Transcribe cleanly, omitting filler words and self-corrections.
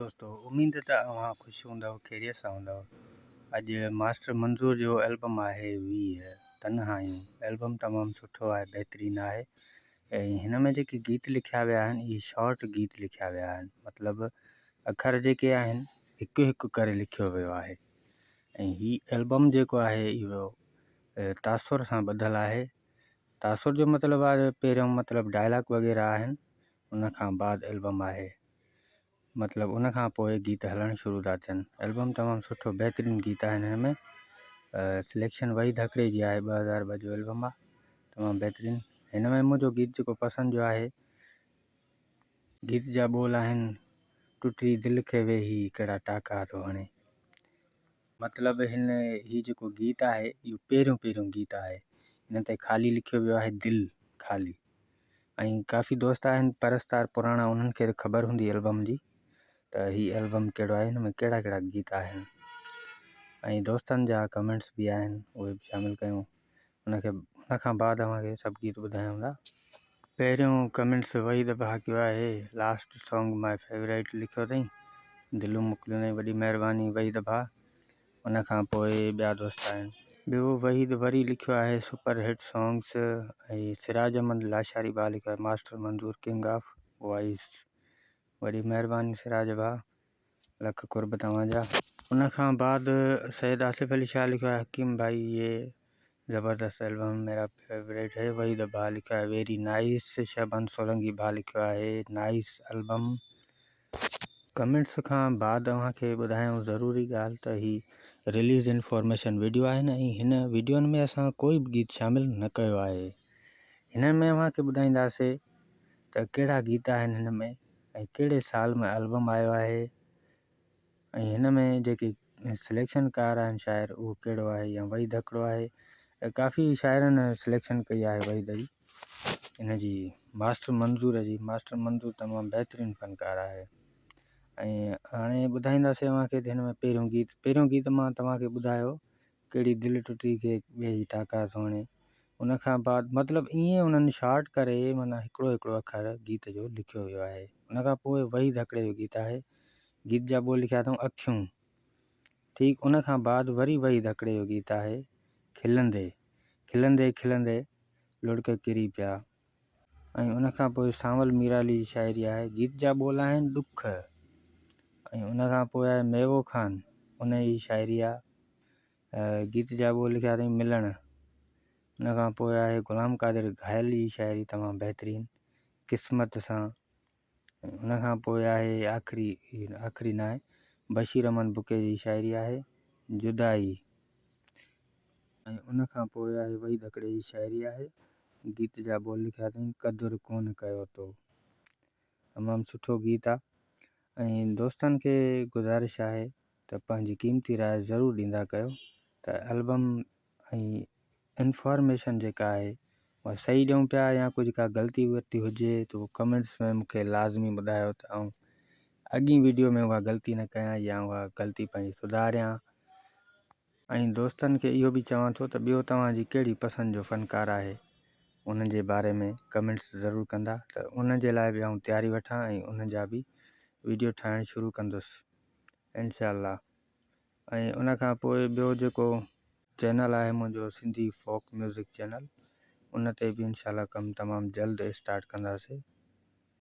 دوستو اميد ته اوهان خوش هوندؤ خيريت سان هوندؤ اڄ ماسٽر منظور جو البم آهي 20 تنهايون البم تمام سٺو آهي بهترين آهي ۽ هن ۾ جيڪي گيت لکيا ويا آهن اهي شارٽ گيت لکيا ويا آهن مطلب اکر جيڪي آهن هڪ هڪ ڪري لکيو ويو آهي ۽ هي البم جيڪو آهي اهو تاثر سان ٻڌل آهي تاثر جو مطلب آهي پهريون مطلب ڊائلاگ وغيره آهن ان کان بعد البم آهي مطلب ان کان پوء گيت هلڻ شروع ٿا ٿين. البم تمام سٺو بهترين گيت آهن هن ۾ سليڪشن وحيد هڪڙي جي آهي 2002 جو البم آهي تمام بهترين هن ۾ منهنجو گيت جيڪو پسند جو آهي گيت جا ٻول آهن ٽٽي دل کي ويهي ڪهڙا ٽاڪا ٿو هڻي. مطلب هن هي جيڪو گيت آهي اهو پهريون پهريون گيت آهي هن تي خالي لکيو ويو آهي دل خالي ۽ ڪافي دوست آهن پرستار پراڻا انهن کي ته خبر هوندي البم جي ته هي البم ڪهڙو آهي هن ۾ ڪهڙا ڪهڙا گيت آهن ۽ دوستن جا ڪمينٽس به آهن اهي به شامل ڪيون ان کي ان کان بعد اوهان کي سڀ گيت ٻڌايون ٿا. پهريون ڪمينٽس وحيد ڀاء ڪيو آهي لاسٽ سانگ my favourite لکيو اٿئي دلون موڪليون اٿئي وڏي مهرباني وحيد ڀاء ان کان پوء ٻيا دوست آهن. ٻيو وحيد وري لکيو آهي super hit songs ۽ Siraj Ahmed Lashari ڀاء لکيو آهي master Manzoor king of voice وڏي مهرباني سراج ڀاء لک قرب توهان جا. ان کان بعد سيد آصف علي شاهه لکيو آهي حڪيم ڀائي يي زبردست البم ميرا فيوريٽ هي وحيد ڀاء لکيو آهي ويري نائيس شهبان سولنگي ڀاء لکيو آهي نائيس البم. ڪمينٽس کان بعد اوهان کي ٻڌايون ضروري ڳالهه ته هي رليز انفارميشن وڊيو آهن ۽ هن وڊيون ۾ اسان ڪوئي به گيت شامل نه ڪيو آهي هنن ۾ اوهان کي ٻڌائينداسي ته ڪهڙا گيت آهن هن ۾ ۽ ڪهڙي سال ۾ البم آيو آهي ۽ هن ۾ جيڪي سليڪشن ڪار آهن شاعر اهو ڪهڙو آهي يا وحيد هڪڙو آهي ڪافي شاعرن سليڪشن ڪئي آهي وحيد جي ان جي ماسٽر منظور جي ماسٽر منظور تمام بهترين فنڪار آهي ۽ هاڻي ٻڌائينداسين اوهان کي ته هن ۾ پهريون گيت پهريون گيت مان توهان کي ٻڌايو ڪهڙي دل ٽٽي کي ويهي ٽاڪا سهڻي ان کان بعد مطلب ائين انهن شارٽ ڪري معنيٰ هڪڙو هڪڙو اکر گيت جو لکيو ويو آهي ان کان پوء وحيد هڪڙي جو گيت آهي گيت جا ٻول لکيا اٿئون اکيون ٺيڪ ان کان بعد وري وحيد هڪڙي جو گيت آهي کلندي کلندي کلندي لڙڪ ڪري پيا ۽ ان کان پوء سانول ميرالي جي شاعري آهي گيت جا ٻول آهن ڏک ۽ ان کان پوء آهي ميوو خان ان جي شاعري آهي گيت جا ٻول لکيا اٿئي ملڻ ان کان پوء آهي غلام قادر گهايل جي شاعري تمام بهترين قسمت سان ان کان پوء آهي آخري آخري ناهي بشير احمد بڪي جي شاعري آهي جدائي ۽ ان کان پوء آهي وحيد هڪڙي جي شاعري آهي گيت جا ٻول لکيا اٿئي قدر ڪونه ڪيو تو تمام سٺو گيت آ ۽ دوستن کي گذارش آهي ته پنهنجي قيمتي راء ضرور ڏيندا ڪيو ته البم ۽ انفارميشن جيڪا آهي اها صحيح ڏيون پيا يا ڪجهه ڪا غلطي ورتي هجي ته اهو ڪمينٽس ۾ مونکي لازمي ٻڌايو ته آئون اڳين ويڊيو ۾ اها غلطي نه ڪيان يا اها غلطي پنهنجي سڌاريان ۽ دوستن کي اهو به چوان ٿو ته ٻيو توهان جي ڪهڙي پسند جو فنڪار آهي ان جي باري ۾ ڪمينٽس ضرور ڪندا ته ان جي لاء به آئون تياري وٺان ۽ ان جا به ويڊيو ٺاهڻ شروع ڪندس انشاء الله ۽ ان کان پوء ٻيو جيڪو چينل آهي منهنجو سنڌي فوڪ ميوزڪ چينل ان تي به انشاء الله ڪم تمام جلد اسٽارٽ ڪنداسي.